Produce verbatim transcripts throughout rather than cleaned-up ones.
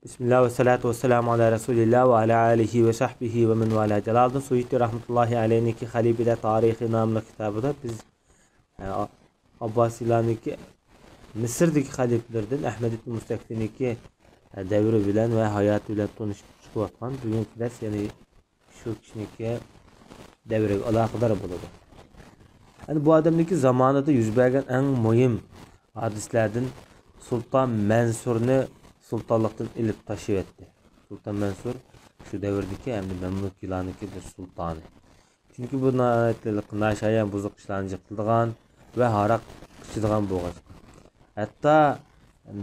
بىسمىللا ۋەسسالاتۇ ۋەسسالامۇ ئالا رەسۇلىللا ۋە ئالا ئالىھى ۋە سەھبىھى ۋە مەن ۋالا. جالالىدىن سۇيۇتى رەھمەتۇللاھى ئەلەيھنىڭكى خەلىپىلەر تارىخى ناملىق كىتابىدا بىز، ئە، ئابباسىيلارنىڭكى مىسىردىكى خەلىپىلىرىدىن ئەھمەد ئىبن مۇستەكفىنىڭكى، ئە، دەۋرى بىلەن ۋە ھاياتى بىلەن تونۇشۇپ چىقىۋاتقان. بۈگۈنكى دەرس يەنى شۇ كىشىنىڭكى دەۋرىگە ئالاقىدار بولىدۇ. يەنى بۇ ئادەمنىڭكى زامانىدا يۈز بەرگەن ئەڭ مۇھىم ھادىسىلەردىن سۇلتان مەنسۇرنى سۇلتانلىقتىن ئېلىپ تاشلىۋەتتى. سۇلتان مەنسۇر شۇ دەۋردىكى ھەمدە مەملۇكىيلارنىڭكى بىر سۇلتانى. چۈنكى بۇ ناھايىتى ناشايان بۇزۇق ئىشلارنى جىق قىلىدىغان ۋە ھاراق ئىچىدىغان بولغاچقا. ھەتتا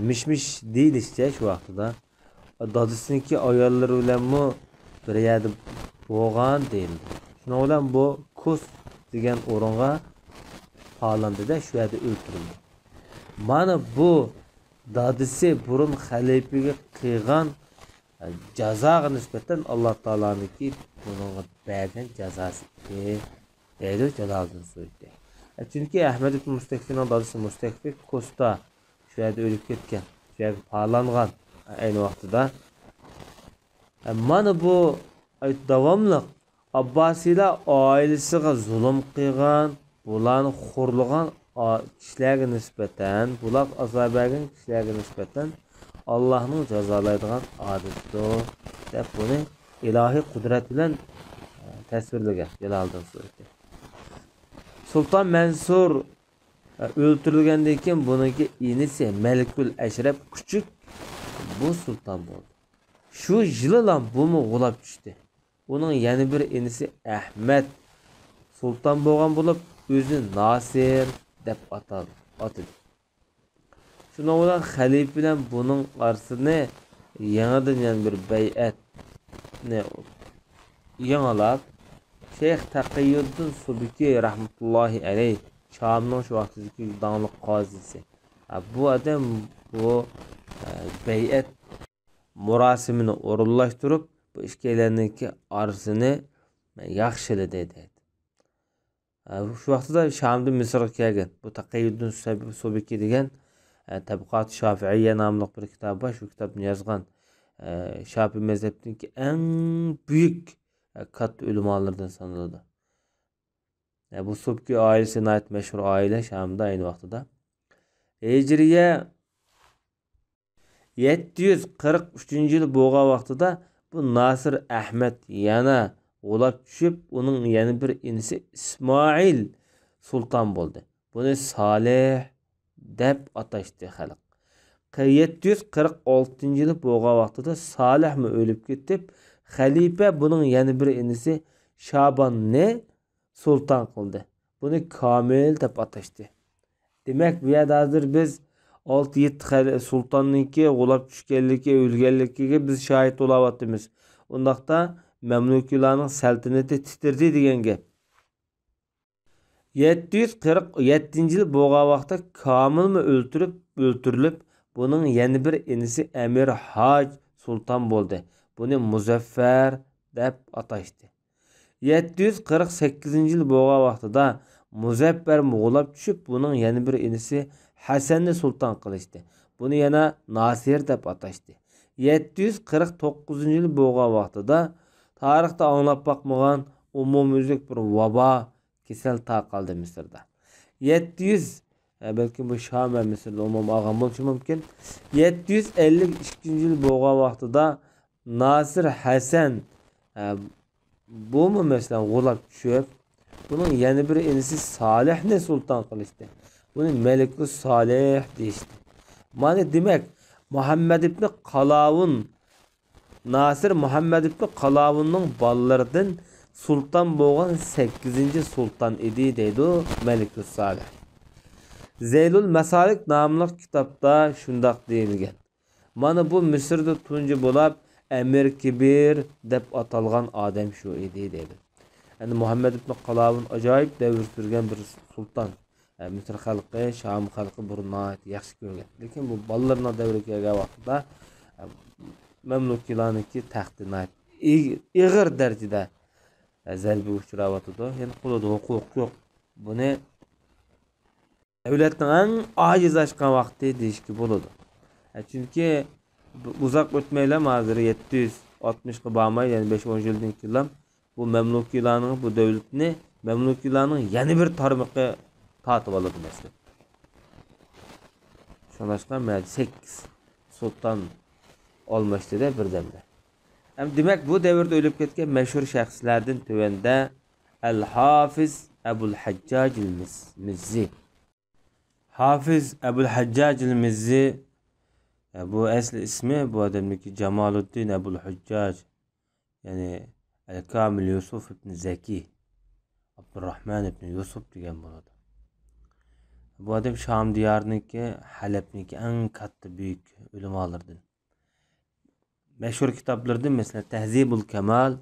مىش-مىش دېيىلىشىچە شۇ ۋاقتىدا دادىسىنىڭكى ئاياللىرى بىلەنمۇ بىر يەردە بولغان دېيىلدى. شۇنىڭ بىلەن بۇ كۇس دېگەن ئورۇنغا پالاندى-دە، شۇ يەردە ئۆلتۈرۈلدى. مانا بۇ دادىسى بۇرۇن خەلىپىگە قىلغان جازاغا نىسبەتەن ئاللا تائالانىڭكى بۇنىڭغا بەرگەن جازاسى ئىدى، دەيدۇ جالالىدىن سۇيۇتى. چۈنكى ئەھمەد ئىبن مۇستەكفىنىڭ دادىسى مۇستەكفى كۇستا شۇ يەردە ئۆلۈپ كەتكەن، شۇ يەرگە پالانغان ئەينى ۋاقتىدا. مانا بۇ داۋاملىق ئابباسىيلار ئائىلىسىگە زۇلۇم قىلغان، بۇلارنى خورلىغان ئا-، كىشىلەرگە نىسبەتەن، بۇلارغا ئازار بەرگەن كىشىلەرگە نىسبەتەن ئاللاھنىڭ جازالايدىغان ئادىتىدۇر، دەپ بۇنى ئىلاھىي قۇدرەت بىلەن، ئە، تەسۋىرلىگەن جالالىدىن سۇيۇتى. سۇلتان مەنسۇر، ئە، ئۆلتۈرۈلگەندىن كېيىن بۇنىڭكى ئىنىسى مەلىكۇل ئەشرەپ كۈچۈك بۇ سۇلتان بولدى. شۇ يىلىلا بۇمۇ غۇلاپ چۈشتى. ئۇنىڭ يەنە بىر ئىنىسى ئەھمەد سۇلتان بولغان بولۇپ، ئۆزىنى ناسىر دەپ ئاتال-، ئاتىدى. شۇنىڭ بىلەن خەلىپە بىلەن بۇنىڭ ئارىسىنى يېڭىدىن يەنە بىر بەيئەتنى يېڭىلاپ، شەيخ تەقىيۇددىن سۇبكى رەھمەتۇللاھى ئەلەيھ، شامنىڭ شۇ ۋاقتىدىكى داڭلىق قازىسى. ھە، بۇ ئادەم بۇ، ھە، بەيئەت مۇراسىمىنى ئورۇنلاشتۇرۇپ، بۇ ئىككىيلەننىڭكى ئارىسىنى ياخشىلىدى، دەيدۇ. ئە، شۇ ۋاقتىدا شامدىن مىسىرغا كەلگەن بۇ تەقىيۇددىن سەب-، سۇبكى دېگەن، ئە، تەبقات شافىئىيە ناملىق بىر كىتابى بار. شۇ كىتابنى يازغان، ئە، شافىئىي مەزھەپتىكى ئەڭ بۈيۈك، ئە، كاتتا ئۆلىمالىرىدىن سانىلىدۇ. ئە، بۇ سۇبكى ئائىلىسى ناھايىتى مەشھۇر ئائىلە شامدا ئەينى ۋاقتىدا. ھىجرىيە يەتتە يۈز قىرىق ئۈچىنچى يىل بولغان ۋاقتىدا بۇ ناسىر ئەھمەد يەنە غۇلاپ چۈشۈپ، ئۇنىڭ يەنە بىر ئىنىسى ئىسمائىل سۇلتان بولدى. بۇنى سالىھ دەپ ئاتاشتى خەلق. قى-، يەتتە يۈز قىرىق ئالتىنچى يىلى بولغان ۋاقتىدا سالىھمۇ ئۆلۈپ كېتىپ، خەلىپە بۇنىڭ يەنە بىر ئىنىسى شاباننى سۇلتان قىلدى. بۇنى كامىل دەپ ئاتاشتى. دېمەك، بۇ يەردە ھازىر بىز ئالتە يەتتە خەل-، سۇلتاننىڭكى غۇلاپ چۈشكەنلىكى، ئۆلگەنلىكىگە بىز شاھىت بولاۋاتىمىز. ئۇنداقتا مەملۇكىيلارنىڭ سەلتەنىتى تىترىدى دېگەن گەپ. يەتتە يۈز قىرىق يەتتىنچى يىل بولغان ۋاقىتتا كامىلمۇ ئۆلتۈرۈپ، ئۆلتۈرۈلۈپ، بۇنىڭ يەنە بىر ئىنىسى ئەمىر ھاج سۇلتان بولدى. بۇنى مۇزەففەر دەپ ئاتاشتى. يەتتە يۈز قىرىق سەككىزىنچى يىل بولغان ۋاقتىدا مۇزەففەر غۇلاپ چۈشۈپ، بۇنىڭ يەنە بىر ئىنىسى ھەسەننى سۇلتان قىلىشتى. بۇنى يەنە ناسىر دەپ ئاتاشتى. يەتتە يۈز قىرىق توققۇزىنچى يىل بولغان ۋاقتىدا تارىختا ئاڭلاپ باقمىغان ئومۇميۈزلۈك بىر ۋابا كېسەل تارقالدى مىسىردا. يەتتە يۈز، ئە، بەلكىم بۇ شام ۋە مىسىردا ئومۇم ئالغان بولۇشى مۇمكىن. يەتتە يۈز ئەللىك ئىككىنچى يىل بولغان ۋاقتىدا ناسىر ھەسەن، ئە، بۇمۇ مەسىلەن غۇلاپ چۈشۈپ، بۇنىڭ يەنە بىر ئىنىسى سالىھنى سۇلتان قىلىشتى. بۇنى مەلىكۇ سالىھ دېيىشتى. مانا دېمەك، مۇھەممەد ئىبنى قالاۋۇن، ناسىر مۇھەممەد ئىبنى قالاۋۇننىڭ بالىلىرىدىن سۇلتان بولغان سەككىزىنچى سۇلتان ئىدى، دەيدۇ مەلىكۇ سالىھ. زەيلۇل مەسالىك ناملىق كىتابتا شۇنداق دېيىلگەن. مانا بۇ مىسىردا تۇنجى بولاپ ئەمىر كىبىر دەپ ئاتالغان ئادەم شۇ ئىدى، دەيدۇ. ئەنە مۇھەممەد ئىبنى قالاۋۇن ئاجايىپ دەۋر سۈرگەن بىر سۇلتان. ئە، مىسىر خەلقى، شام خەلقى بۇرۇن ناھايىتى ياخشى كۆرگەن. لېكىن بۇ بالىلىرىنىڭ دەۋرىگە كەلگەن ۋاقتىدا، ئە، مەملۇكىيلارنىڭكى تەختى ناھايىتى ئىگ-، ئېغىر دەرىجىدە، ئە، زەربىگە ئۇچراۋاتىدۇ. يەنى قولىدا ھوقۇق يوق. بۇنى دەۋلەتنىڭ ئەڭ ئاجىزلاشقان ۋاقتى دېيىشكە بولىدۇ. ئە، چۈنكى ئۇزاق ئۆتمەيلا، ھازىر يەتتە يۈز ئاتمىشقا بارماي، يەنە بەش ئون يىلدىن كېيىنلا بۇ مەملۇكىيلارنىڭ بۇ دۆلىتىنى مەملۇكىيلارنىڭ يەنە بىر تارمىقى تارتىۋالىدۇ مەسىلەن. شۇڭلاشقا مەن سەككىز سۇلتان ئالماشتىدە بىردەمدە. ھەم دېمەك، بۇ دەۋردە ئۆلۈپ كەتكەن مەشھۇر شەخسلەردىن تۆۋەندە ئەل ھافىز ئەبۇل ھەججاجىل مىز-، مىززى. ھافىز ئەبۇل ھەججاجىل مىززى، بۇ ئەسلى ئىسمى بۇ ئادەمنىڭكى جامالۇددىن ئەبۇل ھەججاج، يەنى ئەل كامىل يۈسۈف ئىبن زەكى، ئابدۇرراھمان ئىبن يۈسۈف دېگەن بولىدۇ. بۇ ئادەم شام دىيارىنىڭكى، ھەلەبنىڭكى ئەڭ كاتتا بۈيۈك ئۆلىمالىرىدىن. مەشھۇر كىتابلىرىدىن، مەسىلەن، تەھزىبۇل كامال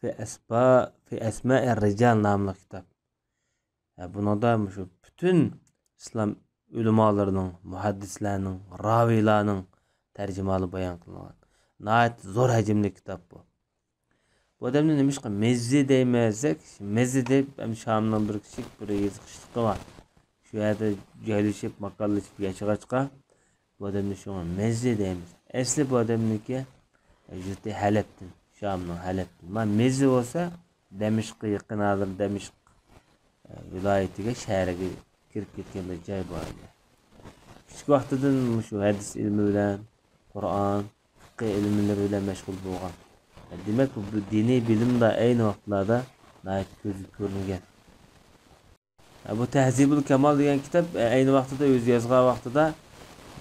في أسماء، في أسماء الرجال ناملىق كىتاب. ھە، بۇنىڭدا مۇشۇ پۈتۈن ئىسلام ئۆلىمالىرىنىڭ، مۇھەددىسلەرنىڭ، راۋىلارنىڭ تەرجىمىھالى بايان قىلىنغان. ناھايىتى زور ھەجىملىك كىتاب بۇ. بۇ ئادەمنى نېمىشقا مىززى دەيمىز دېسەك، مىززى دەپ، ھەم شامنىڭ بىر كىچىك بىر يېزا قىشلىقى بار. شۇ يەردە جايلىشىپ، ماكانلىشىپ ياشىغاچقا، بۇ ئادەمنى شۇڭا مىززى دەيمىز. ئەسلى بۇ ئادەمنىڭكى يۇرتى ھەلەبتىن، شامنىڭ ھەلەبتىن. مانا مىززى بولسا دەمىشققە يېقىن، ھازىر دەمىشق، ئە، ۋىلايىتىگە، شەھىرىگە كىرىپ كەتكەن بىر جاي بار ئىدى. كىچىك ۋاقتىدىن مۇشۇ ھەدىس ئىلمى بىلەن، قۇرئان، فىقھى ئىلىملىرى بىلەن مەشغۇل بولغان. دېمەك، بۇ دىنىي بىلىم دە ئەينى ۋاقىتلاردا ناھايىتى كۆزگە كۆرۈنگەن. بۇ تەھزىبۇل كامال دېگەن كىتاب، ئەينى ۋاقتىدا ئۆزى يازغان ۋاقتىدا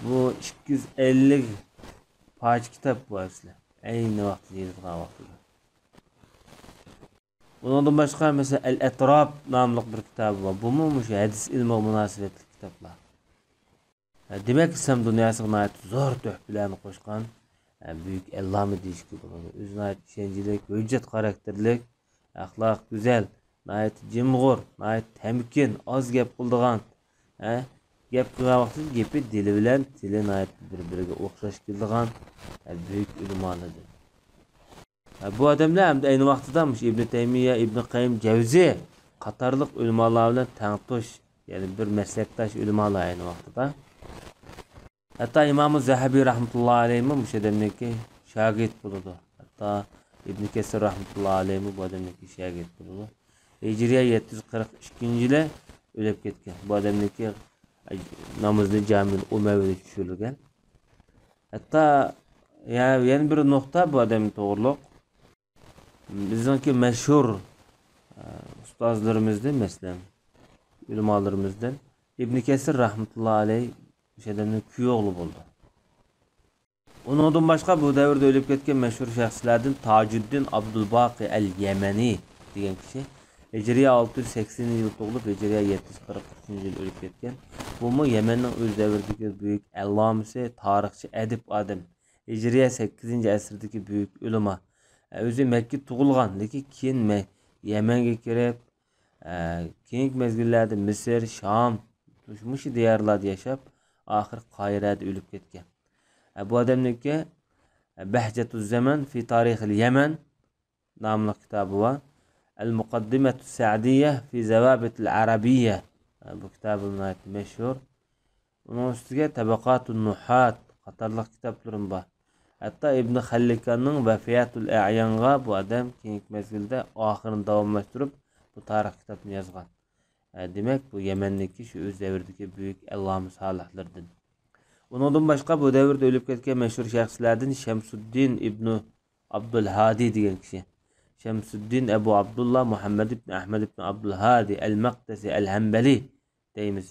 بۇ ئىككى يۈز ئەللىك پارچە كىتاب بۇ ئەسلى. ئەينى ۋاقتىدا يېزىلغان ۋاقتىدا. ئۇنىڭدىن باشقا، مەسىلەن، ئەل ئەتراپ ناملىق بىر كىتابى بار. بۇمۇ مۇشۇ ھەدىس ئىلمىغا مۇناسىۋەتلىك كىتابلار. دېمەك، ئىسلام دۇنياسىغا ناھايىتى زور تۆھپىلەرنى قوشقان، ھە، بۈيۈك ئەللامە دېيىشكە بولىدۇ. ئۆزى ناھايىتى ئىشەنچلىك، ھۆججەت خاراكتېرلىك، ئەخلاقى گۈزەل، ناھايىتى جىمغۇر، ناھايىتى تەمكىن، ئاز گەپ قىلىدىغان، ھە، گەپ قىلغان ۋاقتىدا گېپى، دىلى بىلەن تىلى ناھايىتى بىر-بىرىگە ئوخشاش كېلىدىغان، ھە، بۈيۈك ئۆلىمالاردىن. ھە، بۇ ئادەملەر ھەمدە ئەينى ۋاقتىدا مۇشۇ ئىبنى تەيمىيە، ئىبنى قەييىم جەۋزى قاتارلىق ئۆلىمالار بىلەن تەڭتۇش، يەنى بىر مەسلەكداش ئۆلىمالار ئەينى ۋاقتىدا. ھەتتا ئىمامۇ زەھەبى رەھمەتۇللاھى ئەلەيھىمۇ مۇشۇ ئادەمنىڭكى شاگىرت بولىدۇ. ھەتتا ئىبنى كەسىر رەھمەتۇللاھى ئەلەيھىمۇ بۇ ئادەمنىڭكى شاگىرت بولىدۇ. ھىجرىيە يەتتە يۈز قىرىق ئىككىنچى يىلى ئۆلۈپ كەتكەن. بۇ ئادەمنىڭكى نامىزى جامىئۇل ئۇمەۋىدە چۈشۈرۈلگەن. ھەتتا يە-، يەنە بىر نۇقتا بۇ ئادەم توغرۇلۇق. بىزنىڭكى مەشھۇر، ئە، ئۇستازلىرىمىزدىن، مەسىلەن، ئۆلىمالىرىمىزدىن ئىبنى كەسىر رەھمەتۇللاھى ئەلەيھ مۇشۇ ئادەمنىڭ كۈيئوغلى بولىدۇ. ئۇنىڭدىن باشقا بۇ دەۋردە ئۆلۈپ كەتكەن مەشھۇر شەخسلەردىن تاجۇددىن ئابدۇلباقى ئەل يەمەنى دېگەن كىشى ھىجرىيە ئالتە يۈز سەكسىنىنچى يىل تۇغۇلۇپ، ھىجرىيە يەتتە يۈز قىرىق ئۈچىنچى يىل ئۆلۈپ كەتكەن. بۇمۇ يەمەننىڭ ئۆز دەۋرىدىكى بۈيۈك ئەللامىسى، تارىخچى، ئەدىب ئادەم. ھىجرىيە سەككىزىنچى ئەسىردىكى بۈيۈك ئۆلىما. ئە، ئۆزى مەككە تۇغۇلغان، لېكىن كېيىن مە-، يەمەنگە كىرىپ، ئە، كېيىنكى مەزگىللەردە مىسىر، شام، مۇشۇ دىيارلاردا ياشاپ، ئاخىرى قاھىرەدە ئۆلۈپ كەتكەن. ئە، بۇ ئادەمنىڭكى، ئە، بەھجەتۇززەمان في تاريخ اليمن ناملىق كىتابى بار. المقدمة السعدية في ضوابط العربية. ئە، بۇ كىتابى ناھايىتى مەشھۇر. ئۇنىڭ ئۈستىگە تەبەقاتۇن نۇھات قاتارلىق كىتابلىرىمۇ بار. ھەتتا ئىبنى خەللىكاننىڭ ۋەفىياتۇل ئەيانغا بۇ ئادەم كېيىنكى مەزگىلدە ئاخىرىنى داۋاملاشتۇرۇپ، بۇ تارىخ كىتابنى يازغان. ئە، دېمەك، بۇ يەمەننىڭكى شۇ ئۆز دەۋرىدىكى بۈيۈك ئەللامە سالىھلىرىدىن. ئۇنىڭدىن باشقا، بۇ دەۋردە ئۆلۈپ كەتكەن مەشھۇر شەخسلەردىن شەمسۇددىن ئىبنى ئابدۇلھادى دېگەن كىشى. شەمسۇددىن ئەبۇ ئابدۇللا مۇھەممەد ئىبنى ئەھمەد ئىبنى ئابدۇلھادى ئەل مەقدىسى ئەل ھەمبەلى دەيمىز.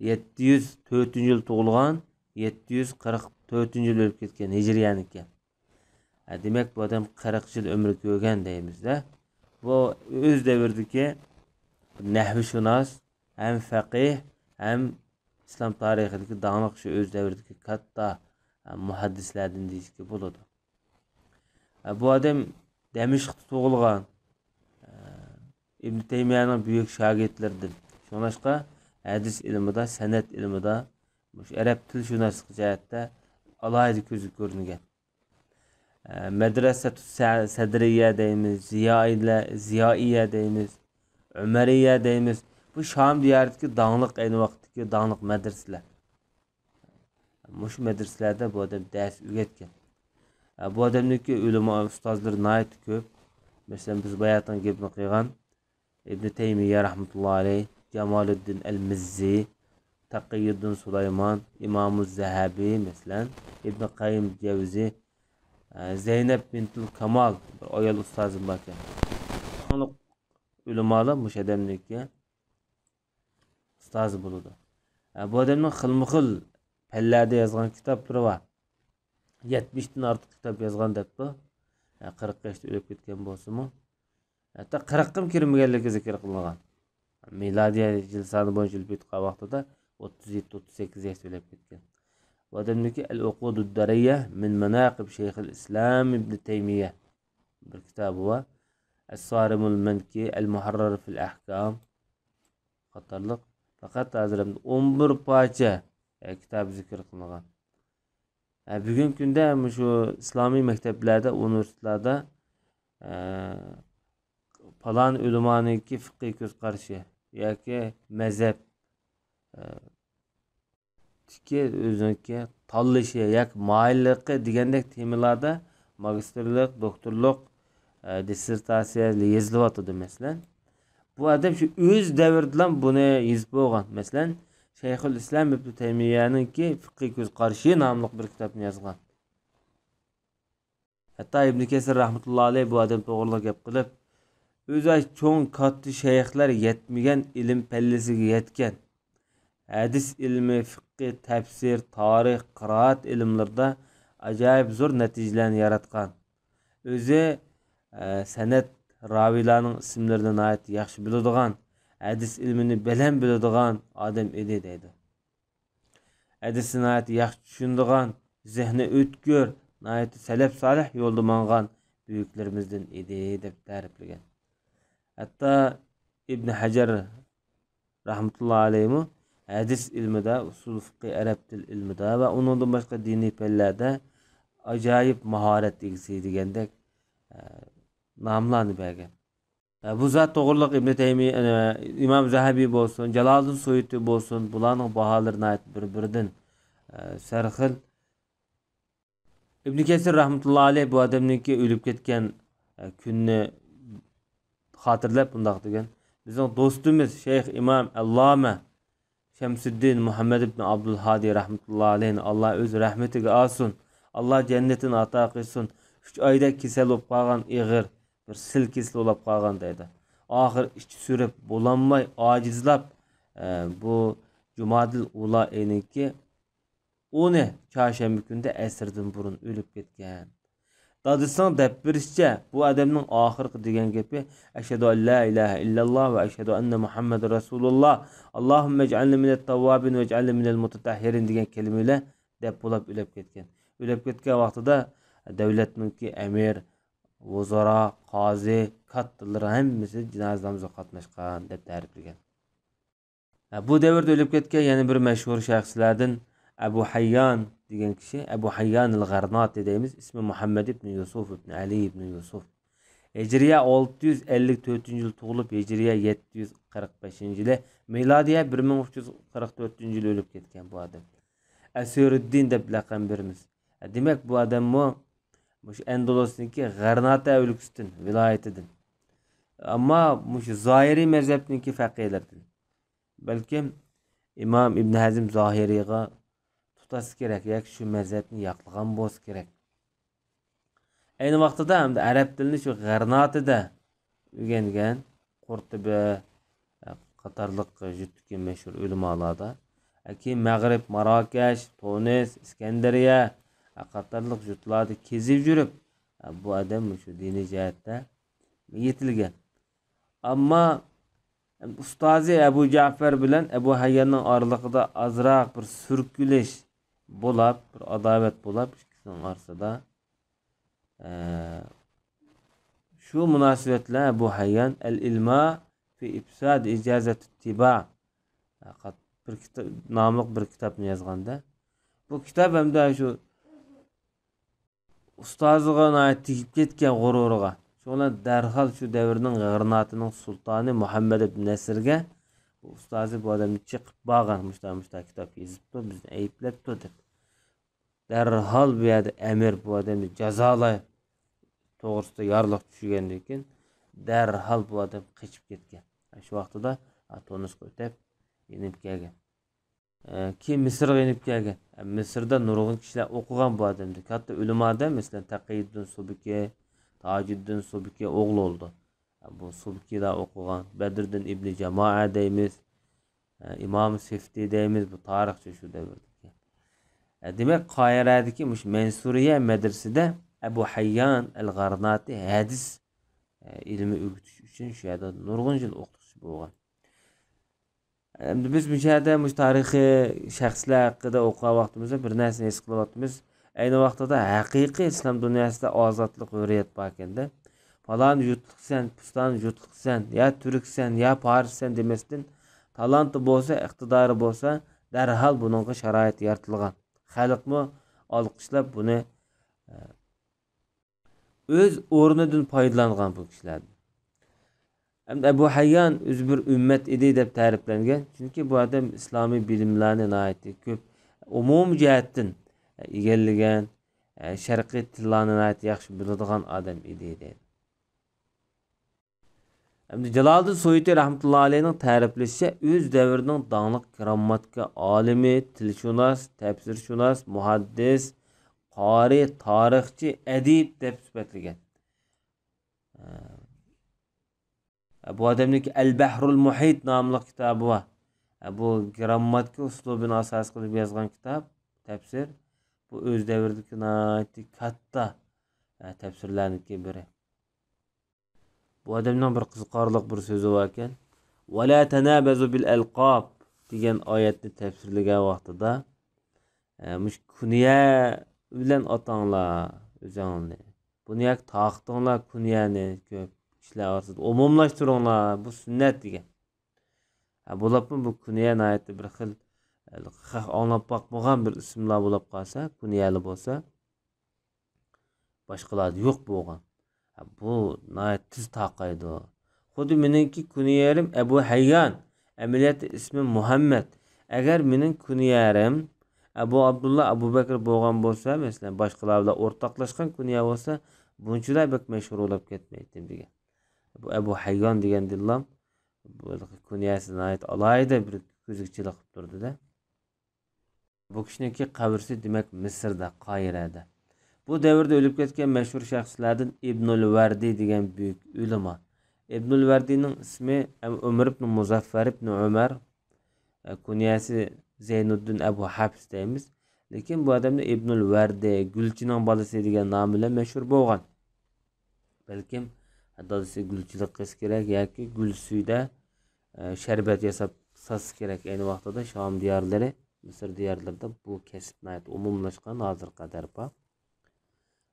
يەتتە يۈز تۆتىنچى يىل تۇغۇلغان، يەتتە يۈز قىرىق تۆتىنچى يىل ئۆلۈپ كەتكەن ھىجرىيەنىكى. ھە، دېمەك، بۇ ئادەم قىرىق يىل ئۆمۈر كۆرگەن دەيمىز-دە. بۇ ئۆز دەۋرىدىكى نەھۋشۇناس، ھەم فەقىھ، ھەم ئىسلام تارىخىدىكى داڭلىق شۇ ئۆز دەۋرىدىكى كاتتا، ھە، مۇھەددىسلەردىن دېيىشكە بولىدۇ. ھە، بۇ ئادەم دەمىشقتا تۇغۇلغان، ھە، ئىبن تەيمىيەنىڭ بۈيۈك شاگىرتلىرىدىن. شۇڭلاشقا ھەدىس ئىلمىدا، سەنەد ئىلمىدا، مۇشۇ ئەرەب تىلشۇناسلىقى جەھەتتە ئالاھىدە كۆزگە كۆرۈنگەن. ئە، مەدرەسەتۇ سە-، سەدرىيە دەيمىز، زىيائىلە-، زىيائىيە دەيمىز، ئۆمەرىيە دەيمىز. بۇ شام دىيارىدىكى داڭلىق، ئەينى ۋاقىتتىكى داڭلىق مەدرىسىلەر. مۇشۇ مەدرىسىلەردە بۇ ئادەم دەرس ئۆگەتكەن. ئە، بۇ ئادەمنىڭكى ئۆلىما ئۇستازلىرى ناھايىتى كۆپ. مەسىلەن، بىز باياتىن گېپىنى قىلغان ئىبنى تەيمىيە رەھمەتۇللا ئەلەيھ، جامالىددىن ئەل مىززى، تەقىيۇددىن سۇلايمان، ئىمامۇ زەھەبى، مەسىلەن، ئىبنى قەييىم جەۋزى، ئە، زەينەپ بىنتۇل كامال، بىر ئايال ئۇستازىم باركەن. ئۆلىمالار مۇشۇ ئادەمنىڭكى ئۇستازى بولىدۇ. ئە، بۇ ئادەمنىڭ خىلمۇ خىل پەنلەردە يازغان كىتابلىرى بار. يەتمىشتىن ئارتۇق كىتاب يازغان دەپتۇ. ئە، قىرىق ياشتا ئۆلۈپ كەتكەن بولسىمۇ، ھەتتا قىرىققىمۇ كىرمىگەنلىكى زىكىر قىلىنغان. مىلادىيە يىل سانى بويىچە ئۆلۈپ كەتكەن ۋاقتىدا ئوتتۇز يەتتە، ئوتتۇز سەككىز ياشتا ئۆلۈپ كەتكەن. بۇ ئادەمنىڭكى ئەل ئۇقۇدۇد دەرىيە مىن ماناقىب شەيخىل ئىسلام ئىبنى تەيمىيە بىر كىتابى بار. ئەس-سارىمۇل مەنكى ئەل مۇھەررەر فىل ئەھكام قاتارلىق پەقەت ھازىر ئون بىر پارچە، ئە، كىتاب زىكىر قىلىنغان. ئە، بۈگۈنكى كۈندە مۇشۇ ئىسلامىي مەكتەپلەردە، ئۇنىۋېرسىتېتلاردا، ئە، پالان ئۆلىمانىڭكى فىقھىي كۆز قارىشى ياكى مەزھەپ، ئە، تىكى ئۆزىنىڭكى تاللىشى ياكى مايىللىقى دېگەندەك تېمىلاردا ماگىستىرلىق، دوكتورلۇق، ئە، دىسسېرتاتسىيە يېزىلىۋاتىدۇ، مەسىلەن. بۇ ئادەم شۇ ئۆز دەۋرىدىلا بۇنى يېزىپ بولغان. مەسىلەن، شەيخۇل ئىسلام ئىبنى تەيمىيەنىڭكى فىقھىي كۆز قارىشى ناملىق بىر كىتابنى يازغان. ھەتتا ئىبنى كەسىر رەھمەتۇللا ئەلەيھ بۇ ئادەم توغرىلىق گەپ قىلىپ، ئۆزى چوڭ كاتتا شەيخلەر يەتمىگەن ئىلىم پەللىسىگە يەتكەن. ھەدىس ئىلمى، فىقھى، تەپسىر، تارىخ، قىرائەت ئىلىملىرىدا ئاجايىپ زور نەتىجىلەرنى ياراتقان. ئۆزى، ئە، سەنەد راۋىلارنىڭ ئىسىملىرىنى ناھايىتى ياخشى بىلىدىغان، ھەدىس ئىلمىنى بەلەن بىلىدىغان ئادەم ئىدى دەيدۇ. ھەدىسنى ناھايىتى ياخشى چۈشىنىدىغان، زېھنى ئۆتكۈر، ناھايىتى سەلەپ سالىھ يولدا ماڭغان بۈيۈكلىرىمىزدىن ئىدى دەپ تەرىپلىگەن. ھەتتا ئىبن ھەجەر رەھمەتۇللا ئەلەيھىمۇ ھەدىس ئىلمىدا، ئۇسۇل فىقھى، ئەرەب تىل ئىلمىدا ۋە ئۇنىڭدىن باشقا دىنىي پەنلەردە ئاجايىپ ماھارەت ئىگىسى دېگەندەك، ئە، ناملارنى بەرگەن. ئە، بۇ زات توغرىلىق ئىبن تەيمىيە، ئە، ئىمام زەھەبى بولسۇن، جالالىدىن سۇيۇتى بولسۇن، بۇلارنىڭ باھالىرى ناھايىتى بىر-بىرىدىن، ئە، سەرخىل. ئىبن كەسىر رەھمەتۇللا ئەلەيھ بۇ ئادەمنىڭكى ئۆلۈپ كەتكەن، ئە، كۈنىنى خاتىرىلەپ مۇنداق دېگەن: بىزنىڭ دوستىمىز شەيخ ئىمام ئەللامە شەمسىددىن مۇھەممەد ئىبن ئابدۇلھادى رەھمەتۇللا ئەلەيھنى ئاللا ئۆز رەھمىتىگە ئالسۇن، ئاللا جەننىتىنى ئاتا قىلسۇن. ئۈچ ئايدەك كېسەل بولۇپ قالغان، ئېغىر بىر سىل كېسىلى بولۇپ قالغان دەيدۇ. ئاخىر ئىچى سۈرۈپ بولالماي ئاجىزلاپ، ئە، بۇ جۇمادىل ئۇلا ئېنىڭكى ئونى چارشەنبە كۈنىدە ئەسىردىن بۇرۇن ئۆلۈپ كەتكەن. دادىسىنىڭ دەپ بېرىشىچە، بۇ ئادەمنىڭ ئاخىرقى دېگەن گېپى: «ئەشھەدۇ ئەن لا ئىلاھە ئىللاللا ۋە ئەشھەدۇ ئەننە مۇھەممەدەن رەسۇلۇللا، ئاللاھۇممە ئىجئەلنى مىنەت تەۋۋابىن ۋە ئىجئەلنى مىنەل مۇتەتەھھىرىن» دېگەن كەلىمىلەر دەپ بولاپ ئۆلۈپ كەتكەن. ئۆلۈپ كەتكەن ۋاقتىدا دۆلەتنىڭكى ئەمىر، ۋۇزارا، قازى، كاتتىلىرى ھەممىسى جىنازا نامىزىغا قاتناشقان دەپ تەرىپلىگەن. ھە، بۇ دەۋردە ئۆلۈپ كەتكەن يەنە بىر مەشھۇر شەخسلەردىن ئەبۇ ھەييان دېگەن كىشى، ئەبۇ ھەييان ئەل غەرناتى دەيمىز، ئىسمى مۇھەممەد ئىبنى يۈسۈف ئىبنى ئەلى ئىبنى يۈسۈف. ھىجرىيە ئالتە يۈز ئەللىك تۆتىنچى يىل تۇغۇلۇپ، ھىجرىيە يەتتە يۈز قىرىق بەشىنچى يىلى، مىلادىيە بىر مىڭ ئۈچ يۈز قىرىق تۆتىنچى يىلى ئۆلۈپ كەتكەن بۇ ئادەم. ئەسىرۇددىن دەپ لەقەم بېرىمىز. دېمەك، بۇ ئادەممۇ مۇشۇ ئەندۇلۇسنىڭكى غەرناتە ئۆلكىسىدىن، ۋىلايىتىدىن. ئەمما مۇشۇ زاھىرىي مەزھەپنىڭكى فەقىھلىرىدىن. بەلكىم ئىمام ئىبن ھەزم زاھىرىيغا تۇتاشسا كېرەك ياكى شۇ مەزھەپنى ياقلىغان بولسا كېرەك. ئەينى ۋاقتىدا ھەمدە ئەرەب تىلىنى شۇ غەرناتىدە ئۆگەنگەن قۇرتۇبى قاتارلىق يۇرتتىكى مەشھۇر ئۆلىمالاردا، كېيىن مەغرىب، ماراكەش، تۇنىس، ئىسكەندەرىيە قاتارلىق يۇرتلاردا كېزىپ يۈرۈپ، بۇ ئادەم مۇشۇ دىنىي جەھەتتە يېتىلگەن. ئەمما ئۇستازى ئەبۇ جەفەر بىلەن ئەبۇ ھەيياننىڭ ئارىلىقىدا ئازراق بىر سۈركىلىش بولاپ، بىر ئاداۋەت بولاپ ئىككىسىنىڭ ئارىسىدا، ئە، شۇ مۇناسىۋەت بىلەن ئەبۇ ھەييان ئەل ئىلما في إفساد إجازة الطباع بىر كىتا-، ناملىق بىر كىتابنى يازغاندا، بۇ كىتاب ھەمدە شۇ ئۇستازىغا ناھايىتى تېگىپ كەتكەن غۇرۇرىغا. شۇنىڭ بىلەن دەرھال شۇ دەۋرنىڭ غەرناتىنىڭ سۇلتانى مۇھەممەد ئىبن نەسىرگە بۇ ئۇستازى بۇ ئادەمنى چېقىپ بارغان، مۇشۇنداق، مۇشۇنداق كىتاب يېزىپتۇ، بىزنى ئەيىبلەپتۇ دەپ. دەرھال بۇ يەردە ئەمىر بۇ ئادەمنى جازالاي توغرىسىدا يارلىق چۈشۈرگەندىن كېيىن، دەرھال بۇ ئادەم قېچىپ كەتكەن. شۇ ۋاقتىدا، ئا، تۇنۇسقا ئۆتۈپ يېنىپ كەلگەن. ئە، كېيىن مىسىرغا يېنىپ كەلگەن. ئە، مىسىردا نۇرغۇن كىشىلەر ئوقۇغان بۇ ئادەمدىن. كاتتا ئۆلىمادە، مەسىلەن، تەقىيۇددىن سۇبكى، تاجۇددىن سۇبكى ئوغلى بولدى. ئە، بۇ سۇبكىدا ئوقۇغان. بەدرىددىن ئىبنى جامائە دەيمىز. ئە، ئىمام سېفتى دەيمىز. بۇ تارىخچى شۇ دەۋردىكى. ئە، دېمەك، قاھىرەدىكى مۇشۇ مەنسۇرىيە مەدرىسىدە ئەبۇ ھەييان ئەل غارناتى ھەدىس، ئە، ئىلمى ئۆگىتىش ئۈچۈن شۇ يەردە نۇرغۇن يىل ئوقۇتقۇچى بولغان. ئەمدى بىز مۇشۇ يەردە مۇشۇ تارىخىي شەخسلەر ھەققىدە ئوقۇغان ۋاقتىمىزدا بىر نەرسىنى ھېس قىلىۋاتىمىز. ئەينى ۋاقتىدا ھەقىقىي ئىسلام دۇنياسىدا ئازادلىق، ھۆرىيەت باركەندە، پالان يۇرتلۇقسەن، پۇستان يۇرتلۇقسەن، يا تۈركسەن، يا پارسسەن دېمەستىن، تالانتى بولسا، ئىقتىدارى بولسا، دەرھال بۇنىڭغا شارائىت يارىتىلغان. خەلقمۇ ئالقىشلاپ بۇنى، ئە، ئۆز ئورنىدىن پايدىلانغان بۇ كىشىلەردىن. ئەمدى ئەبۇ ھەييان ئۆزى بىر ئۈممەت ئىدى دەپ تەرىپلەنگەن. چۈنكى بۇ ئادەم ئىسلامىي بىلىملەرنى ناھايىتى كۆپ، ئومۇمىي جەھەتتىن ئىگىلىگەن، شەرقىي تىللارنى ناھايىتى ياخشى بىلىدىغان ئادەم ئىدى دەيدۇ. ئەمدى جالالىدىن سۇيۇتى رەھمەتۇللا ئەلەيھنىڭ تەرىپلىشىچە، ئۆز دەۋرىنىڭ داڭلىق گىرامماتىكا ئالىمى، تىلشۇناس، تەپسىرشۇناس، مۇھەددىس، قارى، تارىخچى، ئەدىب دەپ سۈپەتلىگەن. بۇ ئادەمنىڭكى ئەل بەھرۇل مۇھىت ناملىق كىتابى بار. بۇ گىرامماتىكا ئۇسلۇبىنى ئاساس قىلىپ يازغان كىتاب، تەپسىر. بۇ ئۆز دەۋرىدىكى ناھايىتى كاتتا تەپسىرلەرنىڭكى بىرى. بۇ ئادەمنىڭ بىر قىزىقارلىق بىر سۆزى باركەن. «ۋەلا تەنابەزۇ بىل ئەلقاب» دېگەن ئايەتنى تەپسىرلىگەن ۋاقتىدا، ئە، مۇشۇ كۇنيە بىلەن ئاتاڭلار ئۆزۈڭلارنى. بۇنى ياكى تارقىتىڭلار كۇنيەنى، كۆپ كىشىلەر ئارىسىدا ئومۇملاشتۇرۇڭلار، بۇ سۈننەت دېگەن. ھە، بولۇپمۇ بۇ كۇنيە ناھايىتى بىر خىل، ئە، خەق ئاڭلاپ باقمىغان بىر ئىسىملار بولۇپ قالسا، كۇنيەلەر بولسا، باشقىلاردا يوق بولغان. ھە، بۇ ناھايىتى تېز تارقايدۇ. خۇددى مېنىڭكى كۇنيەم ئەبۇ ھەييان، ئەمەلىيەتتە ئىسمىم مۇھەممەد. ئەگەر مېنىڭ كۇنيەم ئەبۇ ئابدۇللا، ئەبۇ بەكرى بولغان بولسا، مەسىلەن، باشقىلار بىلەن ئورتاقلاشقان كۇنيە بولسا، بۇنچىلا بەك مەشھۇر بولۇپ كەتمەيتتىم دېگەن. بۇ ئەبۇ ھەييان دېگەندىنلا بۇ كۇنيەسى ناھايىتى ئالاھىدە بىر كۆزگە چېلىقىپ تۇرىدۇ-دە. بۇ كىشىنىڭكى قەبرىسى، دېمەك، مىسىردا، قاھىرەدە. بۇ دەۋردە ئۆلۈپ كەتكەن مەشھۇر شەخسلەردىن ئىبنۇل ۋەردى دېگەن بۈيۈك ئۆلىما. ئىبنۇل ۋەردىنىڭ ئىسمى ئەم-، ئۆمەر ئىبن مۇزەففەر ئىبن ئۆمەر، ئە، كۇنيەسى زەينۇددىن ئەبۇ ھەپس دەيمىز. لېكىن بۇ ئادەمنى ئىبنۇل ۋەردى، گۈلچىنىڭ بالىسى دېگەن نام بىلەن مەشھۇر بولغان. بەلكىم دادىسى گۈلچىلىك قىلسا كېرەك ياكى گۈل سۈيىدە، ئە، شەربەت ياساپ ساتسا كېرەك. ئەينى ۋاقتىدا شام دىيارلىرى، مىسىر دىيارلىرىدا بۇ كەسىپ ناھايىتى ئومۇملاشقان، ھازىرغا قەدەر بار.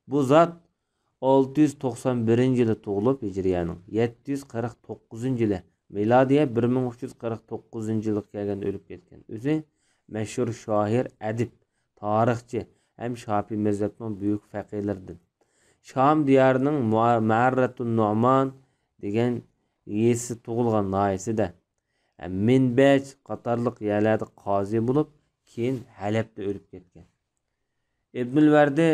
بۇ زات ئالتە يۈز توقسان بىرىنچى يىلى تۇغۇلۇپ، ھىجرىيەنىڭ يەتتە يۈز قىرىق توققۇزىنچى يىلى، مىلادىيە بىر مىڭ ئۈچ يۈز قىرىق توققۇزىنچى يىلىغا كەلگەندە ئۆلۈپ كەتكەن. ئۆزى مەشھۇر شائىر، ئەدىب، تارىخچى ھەم شاپىي مەزھەپنىڭ بۈيۈك فەقىھلىرىدىن. شام دىيارىنىڭ مۇئا-، مەئەررەتۇن نۇئمان دېگەن يېزىسى، تۇغۇلغان ناھىيىسىدە، ھە، مىنبەج قاتارلىق يەرلەردە قازى بولۇپ، كېيىن ھەلەبتە ئۆلۈپ كەتكەن. ئىبنۇل ۋەردى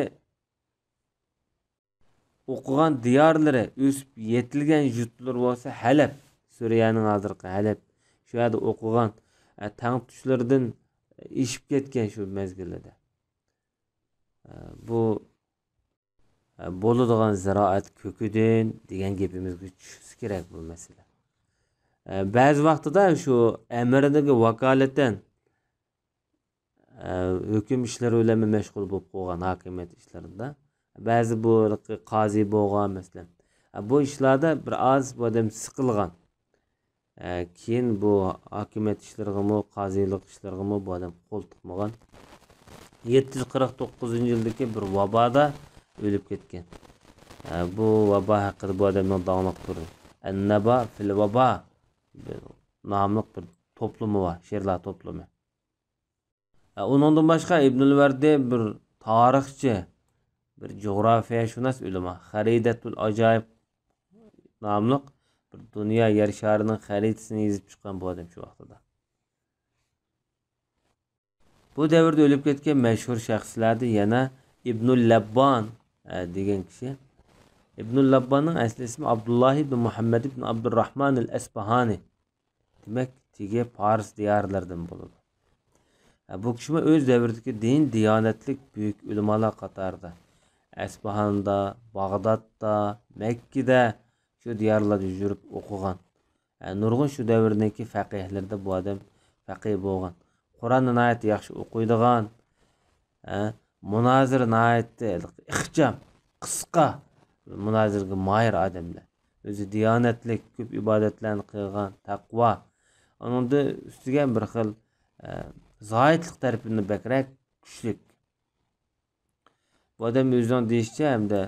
ئوقۇغان دىيارلىرى، ئۆسۈپ يېتىلگەن يۇرتلىرى بولسا ھەلەب، سۈرىيەنىڭ ھازىرقى ھەلەب. شۇ يەردە ئوقۇغان، ئە، تەڭتۇشلىرىدىن ئېشىپ كەتكەن شۇ مەزگىلىدە. ئە، بۇ، ئە، بولىدىغان زىرائەت كۆكىدىن دېگەن گېپىمىزگە چۈشسە كېرەك بۇ مەسىلە. ئە، بەزى ۋاقتىدا شۇ ئەمىرنىڭ ۋاكالىتەن ئە، ھۆكۈم ئىشلىرى بىلەنمۇ مەشغۇل بولۇپ قالغان، ھاكىمىيەت ئىشلىرىدا. بەزى بۇ قازى بولغان، مەسىلەن. ئە، بۇ ئىشلاردا بىر ئاز بۇ ئادەم سىقىلغان. ئە، كېيىن بۇ ھاكىمىيەت ئىشلىرىغىمۇ، قازىلىق ئىشلىرىغىمۇ بۇ ئادەم قول تىقمىغان. يەتتە يۈز قىرىق توققۇزىنچى يىلدىكى بىر ۋابادا ئۆلۈپ كەتكەن. ئە، بۇ ۋابا ھەققىدە بۇ ئادەمنىڭ داڭلىق بىر ئەننەبا فىل ۋابا ناملىق بىر توپلىمى بار، شېئىرلار توپلىمى. ئۇنىڭدىن باشقا ئىبنۇل ۋەردى بىر تارىخچى، بىر جۇغراپىيەشۇناس ئۆلىما، خەرىدەتۇل ئاجايىب ناملىق بىر دۇنيا يەر شارىنىڭ خەرىتىسىنى يېزىپ چىققان بۇ ئادەم شۇ ۋاقتىدا. بۇ دەۋردە ئۆلۈپ كەتكەن مەشھۇر شەخسلەردىن يەنە ئىبنۇل لەببان، ئە، دېگەن كىشى. ئىبنۇل لەبباننىڭ ئەسلى ئىسمى ئابدۇللاھ ئىبن مۇھەممەد ئىبن ئابدۇرراھمانىل ئەسپاھانى. دېمەك، تېگى پارس دىيارلىرىدىن بولىدۇ. ئە، بۇ كىشىمۇ ئۆز دەۋرىدىكى دىن، دىيانەتلىك بۈيۈك ئۆلىمالار قاتارىدا. ئەسپاھاندا، باغدادتا، مەككىدە، شۇ دىيارلاردا يۈرۈپ ئوقۇغان. ئە، نۇرغۇن شۇ دەۋرنىڭكى فەقىھلىرىدە بۇ ئادەم فەقىھ بولغان. قۇرئاننى ناھايىتى ياخشى ئوقۇيدىغان، ئە، مۇنازىرە ناھايىتى ئىخچام، قىسقا، مۇنازىرىگە ماھىر ئادەملەر. ئۆزى دىيانەتلىك، كۆپ ئىبادەتلەرنى قىلغان، تەقۋا. ئۇنىڭدىن ئۈستىگە بىر خىل، ئە، زاھىدلىق تەرىپىدىن بەكرەك كۈچلۈك. بۇ ئادەم ئۆزىنىڭ دېيىشىچە، ھەمدە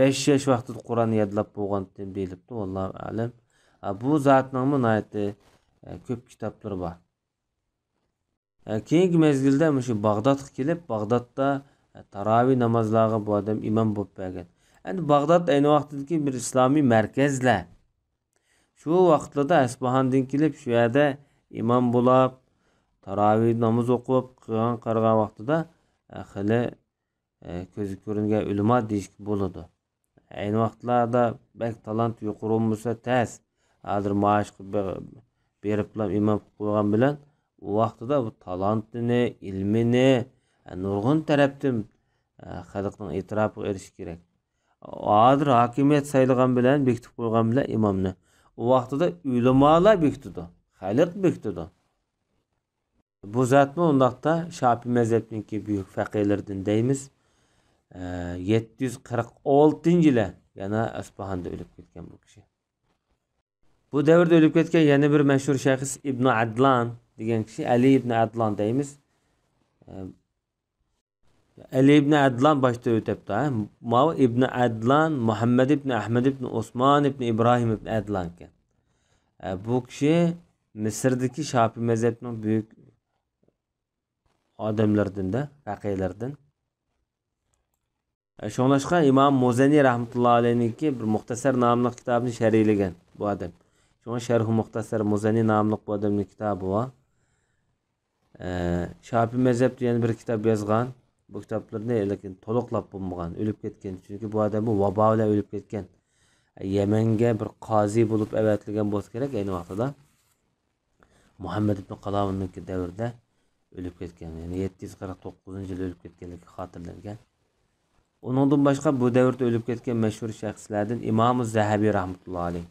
بەش ياش ۋاقتىدا قۇرئان يادلاپ بولغانتىم دېيىلىپتۇ، ۋاللاھۇ ئەلەم. ئە، بۇ زاتنىڭمۇ ناھايىتى، ئە، كۆپ كىتابلىرى بار. ئە، كېيىنكى مەزگىلدە مۇشۇ باغدادقا كېلىپ، باغدادتا، ئە، تاراۋىھ نامازلارغا بۇ ئادەم ئىمام بولۇپ بەرگەن. ئەمدى باغداد ئەينى ۋاقتىدىكى بىر ئىسلامىي مەركەزلەر. شۇ ۋاقىتلاردا ئەسپاھاندىن كېلىپ، شۇ يەردە ئىمام بولاپ، تاراۋىھ نامىزى ئوقۇپ، قىلغان قارىغان ۋاقتىدا، ئە، خېلى، ئە، كۆزگە كۆرۈنگەن ئۆلىما دېيىشكە بولىدۇ. ئەينى ۋاقىتلاردا بەك تالانت يۇقىرى بولمىسا تەس. ھازىر مائاشقا بېغ-، بېرىپلا ئىمام قىلىپ قويغان بىلەن، ئۇ ۋاقتىدا بۇ تالانتىنى، ئىلمىنى، ئە، نۇرغۇن تەرەپتىن، ئە، خەلقنىڭ ئېتىراپىغا ئېرىشىش كېرەك. ھازىر ھاكىمىيەت سايلىغان بىلەن، بېكىتىپ قويغان بىلەن ئىمامنى، ئۇ ۋاقتىدا ئۆلىمالار بېكىتىدۇ، خەلق بېكىتىدۇ. بۇ زاتمۇ ئۇنداقتا شاپىي مەزھەپنىڭكى بۈيۈك فەقىھلىرىدىن دەيمىز. ئە، يەتتە يۈز قىرىق ئالتىنچى يىلى يەنە ئەسپاھاندا ئۆلۈپ كەتكەن بۇ كىشى. بۇ دەۋردە ئۆلۈپ كەتكەن يەنە بىر مەشھۇر شەخس ئىبنى ئەدلان دېگەن كىشى، ئەلى ئىبنى ئەدلان دەيمىز. ئە، ئەلى ئىبنى ئەدلان باشتا ئۆتەپتۇ، ھە؟ ماۋۇ ئىبنى ئەدلان، مۇھەممەد ئىبنى ئەھمەد ئىبنى ئوسمان ئىبنى ئىبراھىم ئىبنى ئەدلان ئىكەن. ئە، بۇ كىشى مىسىردىكى شاپىي مەزھەپنىڭ بۈيۈك ئادەملىرىدىن-دە، فەقىھلىرىدىن. ئە، شۇڭلاشقا ئىمام مۇزەنى رەھمەتۇللا ئەلەيھنىڭكى بىر مۇختەسەر ناملىق كىتابىنى شەرھلىگەن بۇ ئادەم. شۇڭا شەرھۇ مۇختەسەر مۇزەنى ناملىق بۇ ئادەمنىڭ كىتابى بار. ئە، شاپىي مەزھەپتە يەنە بىر كىتاب يازغان. بۇ كىتابلىرىنى لېكىن تولۇقلاپ بولمىغان، ئۆلۈپ كەتكەن. چۈنكى بۇ ئادەممۇ ۋابا بىلەن ئۆلۈپ كەتكەن. ئە، يەمەنگە بىر قازى بولۇپ ئەۋەتىلگەن بولسا كېرەك ئەينى ۋاقتىدا. مۇھەممەد ئىبن قالاۋۇننىڭكى دەۋرىدە ئۆلۈپ كەتكەن. يەنى يەتتە يۈز قىرىق توققۇزىنچى يىلى ئۆلۈپ كەتكەنلىكى خاتىرىلەنگەن. ئۇنىڭدىن باشقا بۇ دەۋردە ئۆلۈپ كەتكەن مەشھۇر شەخسلەردىن ئىمامۇ زەھەبى رەھمەتۇللا ئەلەيھ.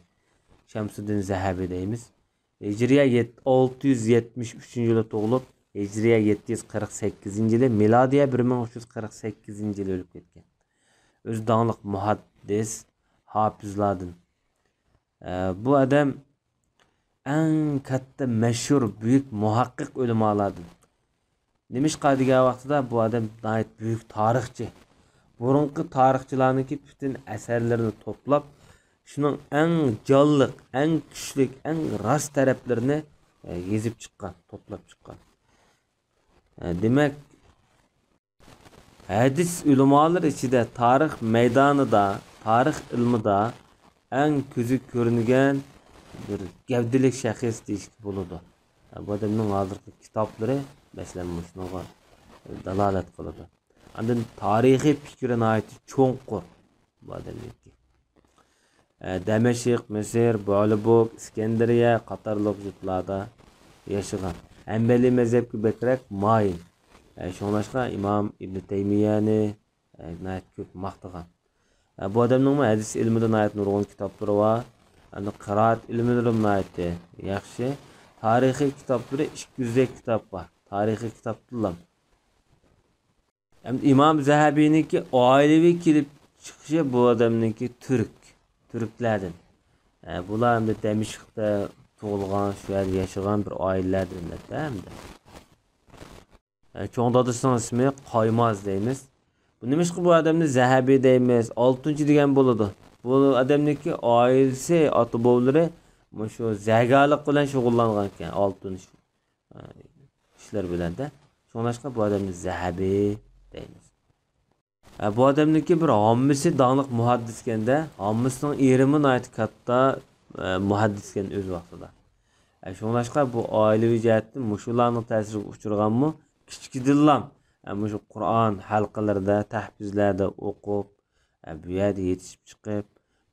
شەمسۇددىن زەھەبى دەيمىز. ھىجرىيە يەت-، ئالتە يۈز يەتمىش ئۈچىنچى يىلى تۇغۇلۇپ، ھىجرىيە يەتتە يۈز قىرىق سەككىزىنچى يىلى، مىلادىيە بىر مىڭ ئۈچ يۈز قىرىق سەككىزىنچى يىلى ئۆلۈپ كەتكەن. ئۆزى داڭلىق مۇھەددىس، ھاپىزلاردىن. ئە، بۇ ئادەم ئەڭ كاتتا مەشھۇر بۈيۈك مۇھەققىق ئۆلىمالاردىن. نېمىشقا دېگەن ۋاقتىدا بۇ ئادەم ناھايىتى بۈيۈك تارىخچى. بۇرۇنقى تارىخچىلارنىڭكى پۈتۈن ئەسەرلىرىنى توپلاپ، شۇنىڭ ئەڭ جانلىق، ئەڭ كۈچلۈك، ئەڭ راست تەرەپلىرىنى، ئە، يېزىپ چىققان، توپلاپ چىققان. ئە، دېمەك، ھەدىس ئۆلىمالىرى ئىچىدە تارىخ مەيدانىدا، تارىخ ئىلمىدا ئەڭ كۆزگە كۆرۈنگەن بىر گەۋدىلىك شەخس دېيىشكە بولىدۇ. بۇ ئادەمنىڭ ھازىرقى كىتابلىرى، مەسىلەن، مۇشۇنىڭغا دالالەت قىلىدۇ. ئاندىن تارىخىي پىكرى ناھايىتى چوڭقۇر بۇ ئادەمنىڭكى. ئە، دەمەشق، مىسىر، بۇئلىبوك، ئىسكەندەرىيە قاتارلىق يۇرتلاردا ياشىغان. ھەمبەلىي مەزھەپكە بەكرەك مايىل. ئە، شۇڭلاشقا ئىمام ئىبنى تەيمىيەنى، ئە، ناھايىتى كۆپ ماختىغان. ئە، بۇ ئادەمنىڭمۇ ھەدىس ئىلمىدا ناھايىتى نۇرغۇن كىتابلىرى بار. ئەمدى قىرائەت ئىلمىدىمۇ ناھايىتى ياخشى. تارىخىي كىتابلىرى ئىككى يۈزدەك كىتاب بار. تارىخىي كىتابتىنلا. ئەمدى ئىمام زەھەبىنىڭكى ئائىلىۋى كېلىپ چىقىشى بۇ ئادەمنىڭكى تۈرك، تۈركلەردىن. ئە، بۇلار ئەمدى دەمىشقتە تۇغۇلغان، شۇ يەردە ياشىغان بىر ئائىلىلەردىن ئەمدى. ئە، چوڭ دادىسىنىڭ ئىسمى قايماز دەيمىز. بۇ نېمىشقا بۇ ئادەمنى زەھەبى دەيمىز، ئالتۇنچى دېگەن بولىدۇ. بۇ ئادەمنىڭكى ئائىلىسى، ئاتا بوۋىلىرى مۇشۇ زەگەرلىك بىلەن شۇغۇللانغان ئىكەن، ئالتۇن ئىشلىرى بىلەن-دە. شۇڭلاشقا بۇ ئادەمنى زەھەبى دەيمىز. ئە، بۇ ئادەمنىڭكى بىر ھاممىسى داڭلىق مۇھەددىسكەن-دە، ھاممىسىنىڭ ئېرىمۇ ناھايىتى كاتتا، ئە، مۇھەددىسكەن ئۆز ۋاقتىدا. ئە، شۇڭلاشقا بۇ ئائىلىۋى جەھەتتىن مۇشۇلارنىڭ تەسىرىگە ئۇچرىغانمۇ كىچىكىدىنلا، ئە، مۇشۇ قۇرئان ھەلقىلىرىدە، تەھپىزلەردە ئوقۇپ، ئە، بۇ يەردە يېتىشىپ چىقىپ،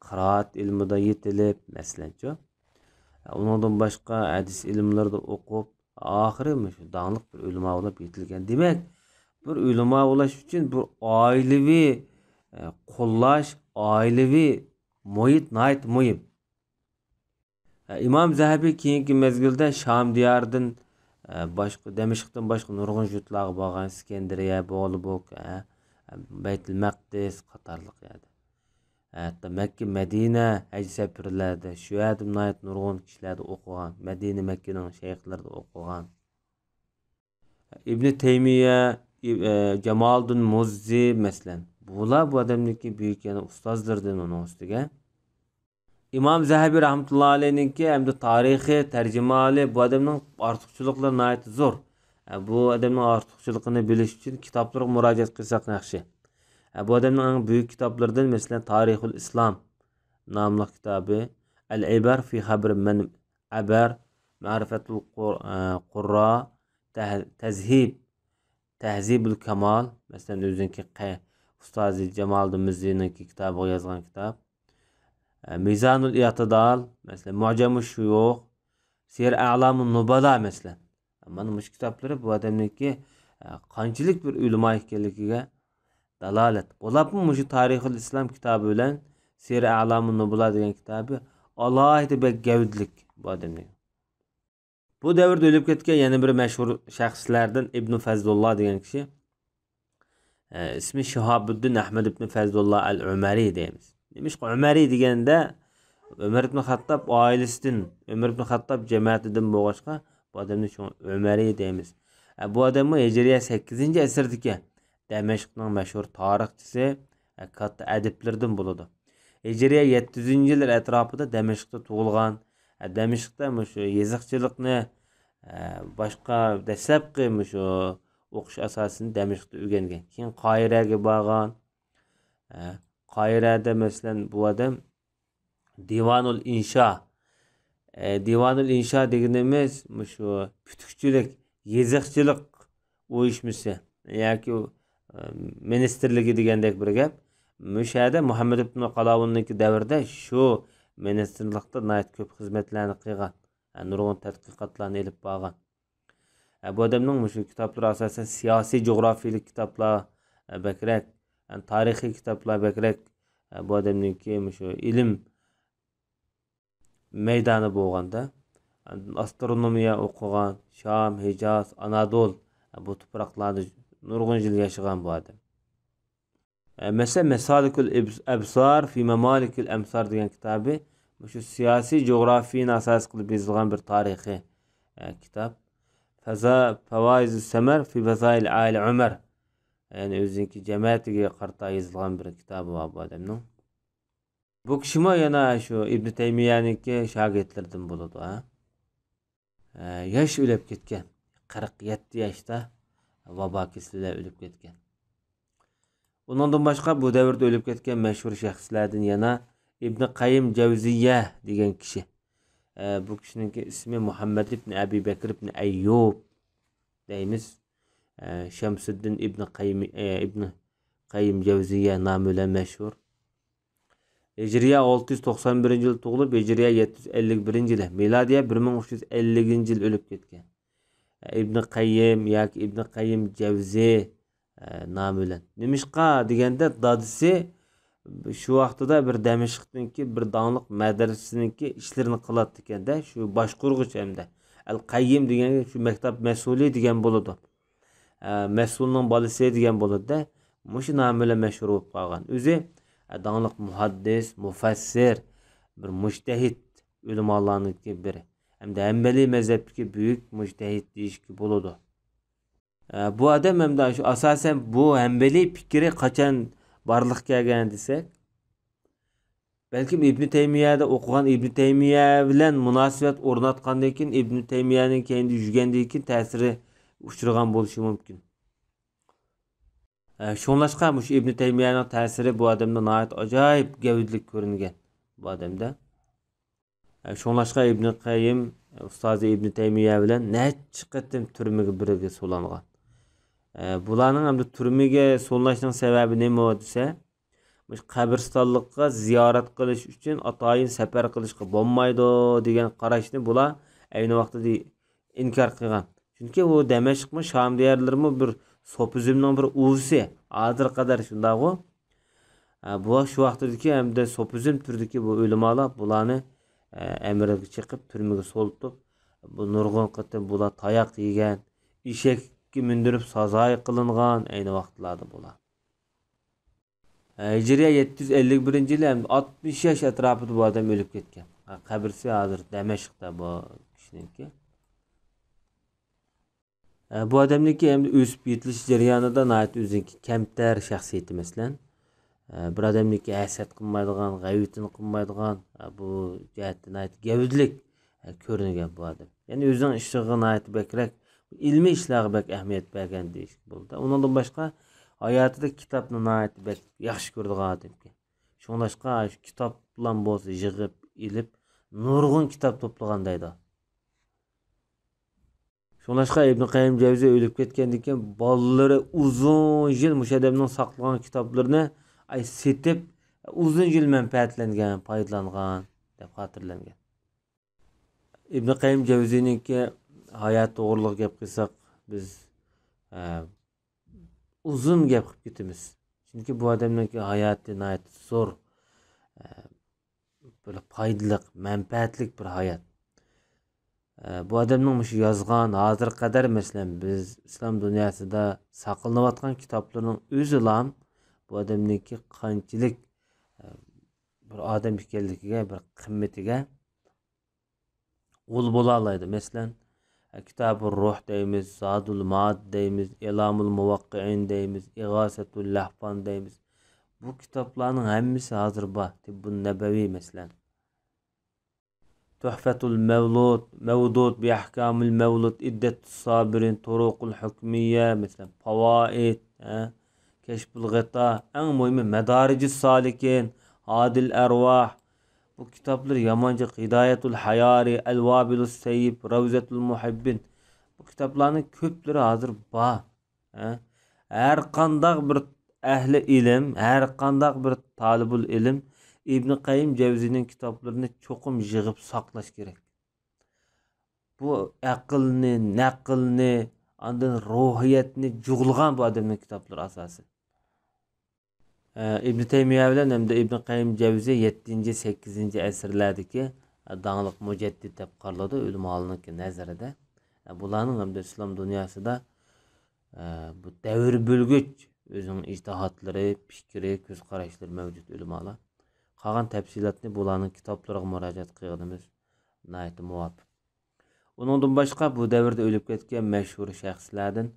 قىرائەت ئىلمىدا يېتىلىپ، مەسىلەنچۇ. ئە، ئۇنىڭدىن باشقا ھەدىس ئىلىملىرىدا ئوقۇپ، ئاخىرى مۇشۇ داڭلىق بىر ئۆلىما بولۇپ يېتىلگەن. دېمەك، بىر ئۆلىما بولاش ئۈچۈن بىر ئائىلىۋى، ئە، قوللاش، ئائىلىۋى مۇھىت ناھايىتى مۇھىم. ئىمام زەھەبى كېيىنكى مەزگىلدە شام دىيارىدىن، باشقا، دىمەشقتىن باشقا نۇرغۇن يۇرتلارغا بارغان، ئىسكەندەرىيە، بولىبوك، بەيتۇل مەقدىس قاتارلىق يەردە. ھەتتا مەككە، مەدىنە ھەج سەپىرلەردە شۇ يەردە ناھايىتى نۇرغۇن كىشىلەردە ئوقۇغان، مەدىنە، مەككىنىڭ شەيخلىرىدە ئوقۇغان. ئىبنى تەيمىيە، ئىب-، ئە، جامالىدىن مۇززى، مەسىلەن. بۇلار بۇ ئادەمنىڭكى بۈيۈك يەنە ئۇستازلىرىدىن ئۇنىڭ ئۈستىگە. ئىمام زەھەبى رەھمەتۇللا ئەلەيھنىڭكى ھەمدە تارىخى، تەرجىمىھالى، بۇ ئادەمنىڭ ئارتۇقچىلىقلىرى ناھايىتى زور. ئە، بۇ ئادەمنىڭ ئارتۇقچىلىقىنى بىلىش ئۈچۈن كىتابلىرىغا مۇراجىئەت قىلساق ياخشى. ئە، بۇ ئادەمنىڭ ئەڭ بۈيۈك كىتابلىرىدىن، مەسىلەن، تارىخۇل ئىسلام ناملىق كىتابى، ئەل ئىبەر فى خەبىر مەن ئەبەر، مەرىفەتۇل قۇر-، ئە، قۇررا، تەھ-، تەزھىب، تەھزىبۇل كامال، مەسىلەن، ئۆزىنىڭكى قە-، ئۇستازى جامالىدىن مىززىنىڭكى كىتابىغا يازغان كىتاب. ئە، مىزانۇل ئىئتىدال، مەسىلەن، مۇئجەمۇ شۇيۇخ، سىيەر ئەلامۇن نۇبەلا، مەسىلەن. مانا مۇشۇ كىتابلىرى بۇ ئادەمنىڭكى، ئە، قانچىلىك بىر ئۆلىما ئىكەنلىكىگە دالالەت. بولۇپمۇ مۇشۇ تارىخۇل ئىسلام كىتابى بىلەن سىيەر ئەلامۇن نۇبەلا دېگەن كىتابى ئالاھىدە بەك گەۋدىلىك بۇ ئادەمنىڭ. بۇ دەۋردە ئۆلۈپ كەتكەن يەنە بىر مەشھۇر شەخسلەردىن ئىبنى فەزلۇللا دېگەن كىشى. ئە، ئىسمى شىھابۇددىن ئەھمەد ئىبنى فەزلۇللا ئەل ئۆمەرى دەيمىز. نېمىشقا ئۆمەرى دېگەندە، ئۆمەر ئىبنى خەتتاب ئائىلىسىدىن، ئۆمەر ئىبنى خەتتاب جەمەتىدىن بولغاچقا، بۇ ئادەمنى شۇڭا ئۆمەرى دەيمىز. ئە، بۇ ئادەممۇ ھىجرىيە سەككىزىنچى ئەسىردىكى دەمەشقنىڭ مەشھۇر تارىخچىسى، ئە، كاتتا ئەدىبلىرىدىن بولىدۇ. ھىجرىيە يەتتە يۈزىنچى يىل ئەتراپىدا دەمەشقتا تۇغۇلغان. ئە، دەمەشقتە مۇشۇ يېزىقچىلىقنى، ئە، باشقا دەسلەپكى مۇشۇ ئوقۇش ئاساسىنى دەمەشقتە ئۆگەنگەن. كېيىن قاھىرەگە بارغان. ئە، قاھىرەدە، مەسىلەن، بۇ ئادەم دىۋانۇل ئىنشا. ئە، دىۋانۇل ئىنشا دېگىنىمىز مۇشۇ پۈتۈكچىلىك، يېزىقچىلىق ئۇيۇشمىسى ياكى، ئە، مىنىستىرلىكى دېگەندەك بىر گەپ. مۇشۇ يەردە مۇھەممەد ئىبن قالاۋۇننىڭكى دەۋرىدە شۇ مىنىستىرلىقتا ناھايىتى كۆپ خىزمەتلەرنى قىلغان. ئە، نۇرغۇن تەتقىقاتلارنى ئېلىپ بارغان. ئە، بۇ ئادەمنىڭ مۇشۇ كىتابلىرى ئاساسەن سىياسىي جۇغراپىيىلىك كىتابلار، ئە، بەكرەك، ئە، تارىخىي كىتابلار بەكرەك، ئە، بۇ ئادەمنىڭكى مۇشۇ ئىلىم مەيدانى بولغاندا، ئە، ئاسترونومىيە ئوقۇغان، شام، ھىجاز، ئانادول، ئە، بۇ تۇپراقلاردا نۇرغۇن يىل ياشىغان بۇ ئادەم. ئە، مەسىلەن، مەسالىكۇل ئەبسار فى مەمالىكىل ئەمسار دېگەن كىتابى مۇشۇ سىياسىي جۇغراپىيىنى ئاساس قىلىپ يېزىلغان بىر تارىخىي، ئە، كىتاب. فەزا-، فەۋايىزۇ سەمەر فى ۋەزايىل ئائىلە ئۆمەر. يەنى ئۆزىنىڭكى جەمەتىگە قارىتا يېزىلغان بىر كىتابى بار بۇ ئادەمنىڭ. بۇ كىشىمۇ يەنە شۇ ئىبنى تەيمىيەنىڭكى شاگىرتلىرىدىن بولىدۇ، ھە. ئە، ياش ئۆلۈپ كەتكەن. قىرىق يەتتە ياشتا ۋابا كېسىلى بىلەن ئۆلۈپ كەتكەن. ئۇنىڭدىن باشقا بۇ دەۋردە ئۆلۈپ كەتكەن مەشھۇر شەخسلەردىن يەنە ئىبنى قەييىم جەۋزىيە دېگەن كىشى. ئە، بۇ كىشىنىڭكى ئىسمى مۇھەممەد ئىبنى ئەبى بەكر ئىبنى ئەييۇب دەيمىز. ئە، شەمسىددىن ئىبنى قەييىم، ئە، ئىبنى قەييىم جەۋزىيە نامى بىلەن مەشھۇر. ھىجرىيە ئالتە يۈز توقسان بىرىنچى يىل تۇغۇلۇپ، ھىجرىيە يەتتە يۈز ئەللىك بىرىنچى يىل، مىلادىيە بىر مىڭ ئۈچ يۈز ئەللىكىنچى يىل ئۆلۈپ كەتكەن. ئىبنى قەييىم ياكى ئىبنى قەييىم جەۋزى، ئە، نامى بىلەن. نېمىشقا دېگەندە، دادىسى شۇ ۋاقتىدا بىر دەمەشقتىكى بىر داڭلىق مەدرىسىنىڭكى ئىشلىرىنى قىلاتتىكەن-دە، شۇ باشقۇرغۇچى ھەمدە. ئەل قەييىم دېگەن شۇ مەكتەپ مەسئۇلى دېگەن بولىدۇ. ئە، مەسئۇلنىڭ بالىسى دېگەن بولىدۇ-دە، مۇشۇ نام بىلەن مەشھۇر بولۇپ قالغان. ئۆزى، ئە، داڭلىق مۇھەددىس، مۇفەسسىر، بىر مۇجتەھىد ئۆلىمالارنىڭكى بىرى. ھەمدە ھەمبەلىي مەزھەپتىكى بۈيۈك مۇجتەھىد دېيىشكە بولىدۇ. ئە، بۇ ئادەم ھەمدە شۇ ئاساسەن بۇ ھەمبەلىي پىكرى قاچان بارلىققا كەلگەن دېسەك، بەلكىم ئىبنى تەيمىيەدە ئوقۇغان، ئىبنى تەيمىيە بىلەن مۇناسىۋەت ئورناتقاندىن كېيىن، ئىبنى تەيمىيەنىڭ كەينىدە يۈرگەندىن كېيىن تەسىرى ئۇچرىغان بولۇشى مۇمكىن. ئە، شۇڭلاشقا مۇشۇ ئىبنى تەيمىيەنىڭ تەسىرى بۇ ئادەمدە ناھايىتى ئاجايىپ گەۋدىلىك كۆرۈنگەن بۇ ئادەمدە. ئە، شۇڭلاشقا ئىبنى قەييىم ئۇستازى ئىبنى تەيمىيە بىلەن نەچچە قېتىم تۈرمىگە بىرگە سولانغان. ئە، بۇلارنىڭ ئەمدى تۈرمىگە سولىنىشنىڭ سەۋەبى نېمە دېسە، مۇشۇ قەبرىستانلىققا زىيارەت قىلىش ئۈچۈن ئاتايىن سەپەر قىلىشقا بولمايدۇ دېگەن قاراشنى بۇلار ئەينى ۋاقتىدا ئىنكار قىلغان. چۈنكى ئۇ دەمەشقمۇ، شام دىيارلىرىمۇ بىر سوپىزمنىڭ بىر ئۇۋىسى، ھازىرغا قەدەر شۇنداقغۇ. ئە، بۇ شۇ ۋاقىتتىكى ھەمدە سوپىزم تۈردىكى بۇ ئۆلىمالار بۇلارنى، ئە، ئەمىرگە چېقىپ، تۈرمىگە سولىتىپ، بۇ نۇرغۇن قېتىم بۇلار تاياق يېگەن، ئېشەككە مىندۈرۈپ سازايى قىلىنغان ئەينى ۋاقىتلاردا بۇلار. ھىجرىيە يەتتە يۈز ئەللىك بىرىنچى يىلى ھەم ئاتمىش ياش ئەتراپىدا بۇ ئادەم ئۆلۈپ كەتكەن. قەبرىسى ھازىر دەمەشقتە بۇ كىشىنىڭكى. بۇ ئادەمنىڭكى ھەم ئۆسۈپ يېتىلىش جەريانىدا ناھايىتى ئۆزىنىڭكى كەمتەر شەخسىيىتى، مەسىلەن، بىر ئادەمنىڭكى ھەسەت قىلمايدىغان، غەيۋىتىنى قىلمايدىغان، بۇ جەھەتتە ناھايىتى گەۋدىلىك كۆرۈنگەن بۇ ئادەم. يەنى ئۆزىنىڭ ئىشىغا ناھايىتى بەكرەك ئىلمىي ئىشلارغا بەك ئەھمىيەت بەرگەن دېيىشكە بولىدۇ. ئۇنىڭدىن باشقا، ھاياتىدا كىتابنى ناھايىتى بەك ياخشى كۆرىدىغان ئادەمكەن. شۇڭلاشقا، شۇ كىتاب بىلەن بولسا يىغىپ ئېلىپ، نۇرغۇن كىتاب توپلىغان دەيدۇ. شۇڭلاشقا، ئىبن قەييىم جەۋزى ئۆلۈپ كەتكەندىن كېيىن، بالىلىرى ئۇزۇن يىل مۇشۇ ئادەمنىڭ ساقلىغان كىتابلىرىنى، ئاي، سېتىپ، ئۇزۇن يىل مەنپەئەتلەنگەن، پايدىلانغان، دەپ خاتىرىلەنگەن. ئىبن قەييىم جەۋزىنىڭكى ھاياتى توغرىلىق گەپ قىلساق، بىز، ئە، ئۇزۇن گەپ قىلىپ كېتىمىز. چۈنكى بۇ ئادەمنىڭكى ھاياتى ناھايىتى زور، ئە، بىر پايدىلىق، مەنپەئەتلىك بىر ھايات. ئە، بۇ ئادەمنىڭ مۇشۇ يازغان، ھازىرغا قەدەر، مەسىلەن، بىز ئىسلام دۇنياسىدا ساقلىنىۋاتقان كىتابلىرىنىڭ ئۆزىلا بۇ ئادەمنىڭكى قانچىلىك، ئە، بىر ئادەم ئىكەنلىكىگە، بىر قىممىتىگە غۇل بولالايدۇ. مەسىلەن، كىتابۇر روھ دەيمىز، زادۇل مائاد دەيمىز، ئىلامۇل مۇۋەققىئىن دەيمىز، ئىغاسەتۇل لەھفان دەيمىز. بۇ كىتابلارنىڭ ھەممىسى ھازىر بار. تىببۇن نەبەۋى، مەسىلەن. تۆھفەتۇل مەۋلۇد، مەۋدۇد، بىئەھكامىل مەۋلۇد، ئىددەتۇس سابىرىن، تۇرۇقۇل ھۆكمىيە، مەسىلەن، پاۋائىد، ھە، كەشفۇل غىتا، ئەڭ مۇھىمى مەدارىجۇس سالىكىن، ھادىل ئەرۋاھ. بۇ كىتابلىرى يامان جىق، ھىدايەتۇل ھايارى، ئەلۋابىلۇس سەييىب، رەۋزەتۇل مۇھىببىن. بۇ كىتابلارنىڭ كۆپلىرى ھازىر بار. ھە؟ ھەر قانداق بىر ئەھلى ئىلىم، ھەر قانداق بىر تالىبۇل ئىلىم ئىبن قەييىم جەۋزىنىڭ كىتابلىرىنى چوقۇم يىغىپ ساقلاش كېرەك. بۇ ئەقىلنى، نەقىلنى، ئاندىن روھىيەتنى جۇغلىغان بۇ ئادەمنىڭ كىتابلىرى ئاساسەن. ئە، ئىبن تەيمىيە بىلەن ھەمدە ئىبن قەييىم جەۋزى يەتتىنچى، سەككىزىنچى ئەسىرلەردىكى، ئە، داڭلىق مۇجەددىد دەپ قارىلىدۇ ئۆلىمالارنىڭكى نەزىرىدە. ئە، بۇلارنىڭ ھەمدە ئىسلام دۇنياسىدا، ئە، بۇ دەۋر بۆلگۈچ ئۆزىنىڭ ئىجتىھاتلىرى، پىكرى، كۆز قاراشلىرى مەۋجۇت ئۆلىمالار. قالغان تەپسىلاتنى بۇلارنىڭ كىتابلىرىغا مۇراجىئەت قىلغىنىمىز ناھايىتى مۇۋاپىق. ئۇنىڭدىن باشقا، بۇ دەۋردە ئۆلۈپ كەتكەن مەشھۇر شەخسلەردىن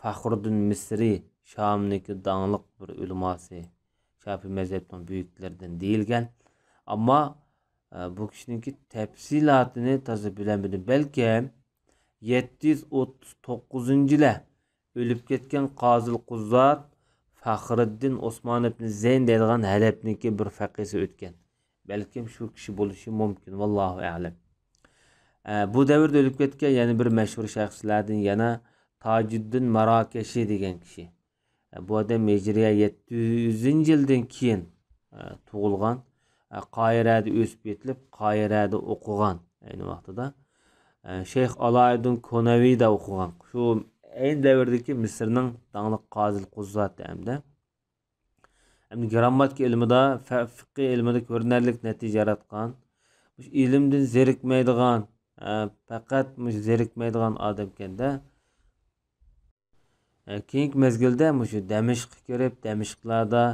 فەخرۇددىن مىسرى، شامنىڭكى داڭلىق بىر ئۆلىماسى، شاپىي مەزھەپنىڭ بۈيۈكلىرىدىن دېيىلگەن. ئەمما، ئە، بۇ كىشىنىڭكى تەپسىلاتىنى تازا بىلەلمىدىم. بەلكىم يەتتە يۈز ئوتتۇز توققۇزىنچى يىلى ئۆلۈپ كەتكەن قازىل قۇززات فەخرىددىن ئوسمان ئىبن زەين دەيدىغان ھەلەپنىڭكى بىر فەقىھسى ئۆتكەن. بەلكىم شۇ كىشى بولۇشى مۇمكىن، ۋاللاھۇ ئەلەم. ئە، بۇ دەۋردە ئۆلۈپ كەتكەن يەنە بىر مەشھۇر شەخسلەردىن يەنە تاجىددىن ماراكەشى دېگەن كىشى. ئە، بۇ ئادەم ھىجرىيە يەتتە يۈزىنچى يىلدىن كېيىن، ئە، تۇغۇلغان. ئە، قاھىرەدە ئۆسۈپ يېتىلىپ، قاھىرەدە ئوقۇغان ئەينى ۋاقتىدا. ئە، شەيخ ئالايىددىن كونەۋىدە ئوقۇغان. شۇ ئەينى دەۋردىكى مىسىرنىڭ داڭلىق قازىل قۇززاتى ھەمدە ھەمدە گرامماتىكا ئىلمىدا، فە-، فىقھى ئىلمىدا كۆرۈنەرلىك نەتىجە ياراتقان، مۇشۇ ئىلىمدىن زېرىكمەيدىغان، ئە، پەقەت مۇشۇ زېرىكمەيدىغان ئادەمكەندە. ئە، كېيىنكى مەزگىلدە مۇشۇ دەمىشققە كىرىپ، دەمىشقلاردا،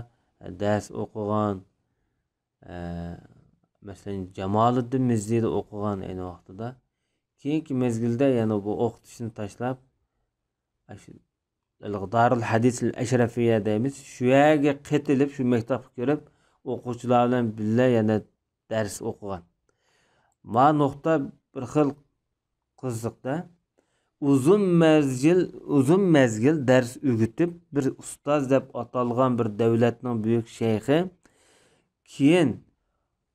ئە، دەرس ئوقۇغان، ئە، مەسىلەن، جامالىددىن مىززىدە ئوقۇغان ئەينى ۋاقتىدا. كېيىنكى مەزگىلدە يەنە بۇ ئوقۇتۇشنى تاشلاپ، ئاشۇ دارۇل ھەدىسىل ئەشرەفىيە دەيمىز، شۇ يەرگە قېتىلىپ، شۇ مەكتەپكە كىرىپ، ئوقۇغۇچىلار بىلەن بىللە يەنە دەرس ئوقۇغان. ما نۇقتا بىر خىل قىزىقتا. ئۇزۇن مەزگىل، ئۇزۇن مەزگىل دەرس ئۆگىتىپ، بىر ئۇستاز دەپ ئاتالغان بىر دەۋلەتنىڭ بۈيۈك شەيخى كېيىن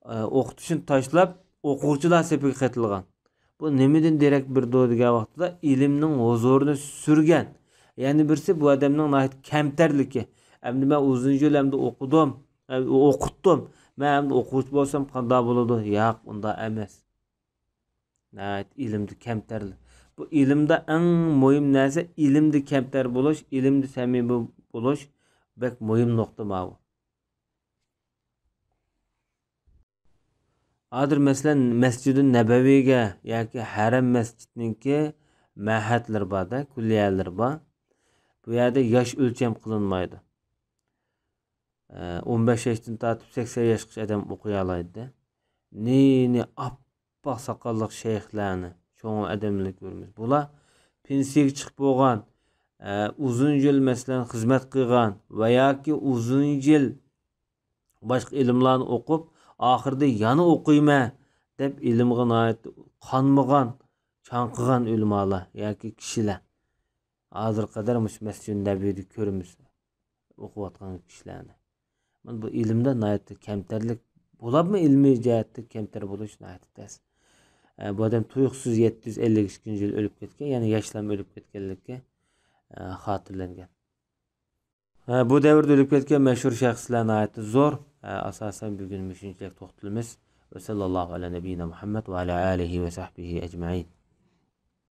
ئە، ئوقۇتۇشنى تاشلاپ، ئوقۇغۇچىلار سېپىگە قېتىلغان. بۇ نېمىدىن دېرەك بېرىدۇ دېگەن ۋاقتىدا، ئىلىمنىڭ ھۇزۇرىنى سۈرگەن، يەنە بىرسى بۇ ئادەمنىڭ ناھايىتى كەمتەرلىكى. ئەمدى مەن ئۇزۇن يىل ئەمدى ئوقۇدۇم، ئە، ئوقۇتتۇم. مەن ئەمدى ئوقۇغۇچى بولسام قانداق بولىدۇ؟ ياق، ئۇنداق ئەمەس. ناھايىتى ئىلىمدە كەمتەرلىك. بۇ ئىلىمدا ئەڭ مۇھىم نەرسە ئىلىمدە كەمتەر بولۇش، ئىلىمدە سەمىمىي بولۇش بەك مۇھىم نۇقتا ماۋۇ. ھازىر مەسىلەن، مەسجىدۇ نەبەۋىگە ياكى ھەرەم مەسجىدنىڭكى مەھەتلىرى بار-دە، كۈللىيەلىرى بار. بۇ يەردە ياش ئۆلچەم قىلىنمايدۇ. ئە، ئون بەش ياشتىن تارتىپ سەكسەن ياشقىچە ئادەم ئوقۇيالايدۇ. نى-نى ئاپئاق ساقاللىق شەيخلەرنى، چوڭ ئادەملەرنى كۆرىمىز. بۇلار پېنسىيەگە چىقىپ بولغان، ئە، ئۇزۇن يىل، مەسىلەن، خىزمەت قىلغان ۋە ياكى ئۇزۇن يىل باشقا ئىلىملارنى ئوقۇپ، ئاخىرىدا يەنە ئوقۇيمەن دەپ ئىلىمغا ناھايىتى قانمىغان، چاڭقىغان ئۆلىمالار ياكى كىشىلەر. ھازىرغا قەدەر مۇشۇ مەسچىدۇ نەبىۋىدە كۆرىمىز ئوقۇۋاتقان كىشىلەرنى. مانا بۇ ئىلىمدە ناھايىتى كەمتەرلىك بولۇپمۇ، ئىلمىي جەھەتتە كەمتەر بولۇش ناھايىتى تەس. ئە، بۇ ئادەم تۇيۇقسىز يەتتە يۈز ئەللىك ئىككىنچى يىل ئۆلۈپ كەتكەن، يەنى ياشلارمۇ ئۆلۈپ كەتكەنلىكى، ئە، خاتىرىلەنگەن. ئە، بۇ دەۋردە ئۆلۈپ كەتكەن مەشھۇر شەخسلەر ناھايىتى زور. ئە، ئاساسەن بۈگۈن مۇشۇنچىلىك توختىلىمىز. ۋە سەللەللاھۇ ئەلە نەبىيىنا مۇھەممەد ۋە ئەلە ئالىھى ۋە سەھبىھى ئەجمەئىن.